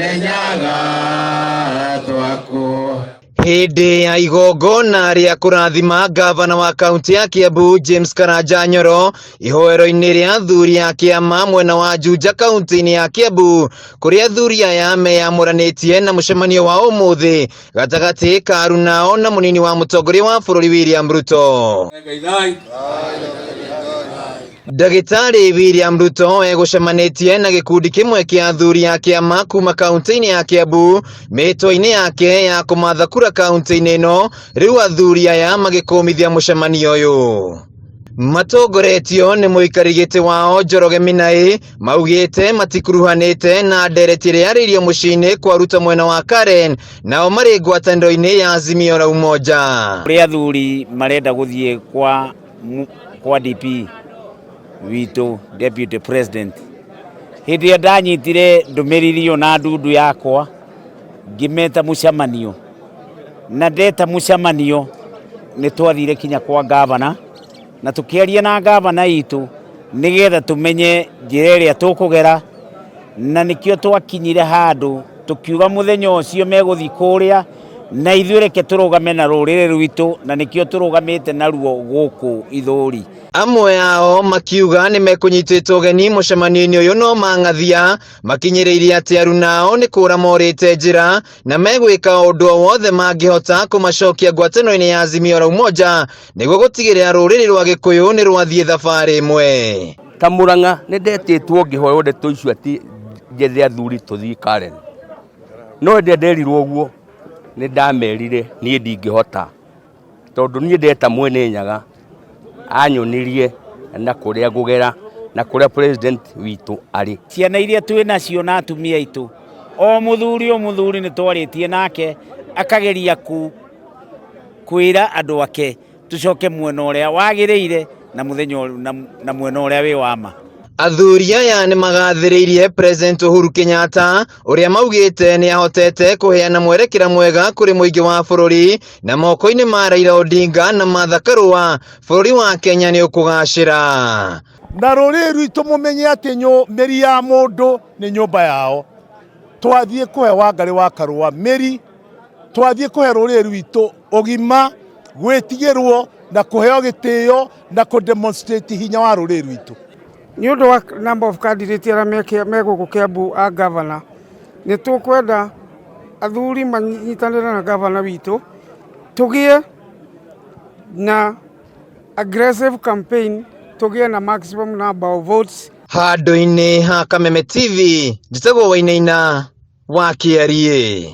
Kĩrĩnyaga twaku. Hĩndĩ ya igongona rĩa kũrathima ngavana wa kaunti ya Kiambu James Karanja Nyoro ihoero-inĩ rĩa athuri a kĩama mwena wa Juja kaunti-inĩ ya Kiambu kũrĩa athuri aya meyamũranĩtie na mũcemanio wa ũmũthĩ gatagatĩ ka arunao na mũnini wa mũtongoria wa bũrũri William Ruto. Ndagĩtarĩ William Ruto egũcemanĩtie na gĩkundi kĩmwe kĩa athuri a kĩama kuma kaunti-inĩ ya Kiambu mĩtwa-inĩ yake ya kũmatha kura kaunti-inĩ ĩno, rĩu athuri aya magĩkũmithia mũcemanio ũyũ. Matongoretio nĩ mũikari gĩtĩ wao Njoroge Minai maugĩte matikuruhanĩte na ndereti ĩrĩa yarĩirio mũciĩ-inĩ kwa Ruto mwena wa Karen, nao marĩ ngwatanĩro-inĩ ya Azimio la Umoja. Kũrĩ athuri marenda gũthiĩ kwa kwa DP witũ Deputy President. Hĩndĩ ĩrĩa ndanyitire ndũmĩrĩri ĩyo na ndundu yakwa ngĩmeta mũcemanio, na ndeta mũcemanio nĩ twathire kinya kwa ngavana na tũkĩaria na ngavana itũ nĩgetha tũmenye njĩra ĩrĩa tũkũgera, na nĩkĩo twakinyire handũ tũkiuga mũthenya ũcio megũthiĩ kũrĩa na ithuĩ reke tũrũgame na rũrĩrĩ rwitũ, na nĩkĩo tũrũgamĩte naruo gũkũ Ithũri. Amwe ao makiuga nĩ mekũnyitĩtwo ũgeni mũcemanio-inĩ ũyũ no mang'athia makinyĩrĩirie atĩ arunao nĩ kũra morĩte njĩra na megwĩka ũndũ o wothe mangĩhota kũmacokia ngwatanĩro-inĩ ya Azimio la Umoja nĩguo gũtigĩrĩra rũrĩrĩ rwa Gĩkũyũ nĩ rwathiĩ thabarĩ ĩmwe. Ta Murang'a nĩ ndetĩtwo ngĩhoywo ndeto icio atĩ njethe athuri tũthiĩ Karen, no hĩndĩ ĩrĩa nderirwo ũguo nĩ ndamerire niĩ ndingĩhota tondũ niĩ ndeta Mwene Nyaga anyonirie na kũrĩa ngũgera na kũrĩa president witũ arĩ. Ciana iria twĩ nacio na atumia aitũ, o mũthuri o mũthuri nĩ twarĩtie nake akageria kwĩra andũ ake tũcoke mwena ũrĩa wagĩrĩire na mũthenya na mwena ũrĩa wĩ wa ma. Athuri aya nĩ magathĩrĩirie President Uhuru Kenyatta ũrĩa maugĩte nĩ ahotete kũheana mwerekera mwega kũrĩ mũingĩ wa bũrũri na moko-inĩ ma Raila Odinga na Martha Karua bũrũri wa Kenya nĩ ũkũgacĩra. Na rũrĩrĩ rwitũ mũmenye atĩ mĩri ya mũndũ nĩ nyũmba yao. Twathiĩ kũhe Wangarĩ wa Karũa mĩri, twathiĩ kũhe rũrĩrĩ rwitũ ũgima, gwĩtigĩrwo na kũheo gĩtĩo na kũ demonstrate hinya wa rũrĩrĩ rwitũ. Nĩ ũndũ wa number of candidate arĩa me gũkũ Kiambu a governor, nĩ tũkwenda athuri manyitanĩre na governor witũ, tũgĩe na aggressive campaign, tũgĩe na maximum number of votes. Handũ-inĩ ha Kameme TV, njĩtagwo Wainaina wa Kĩariĩ.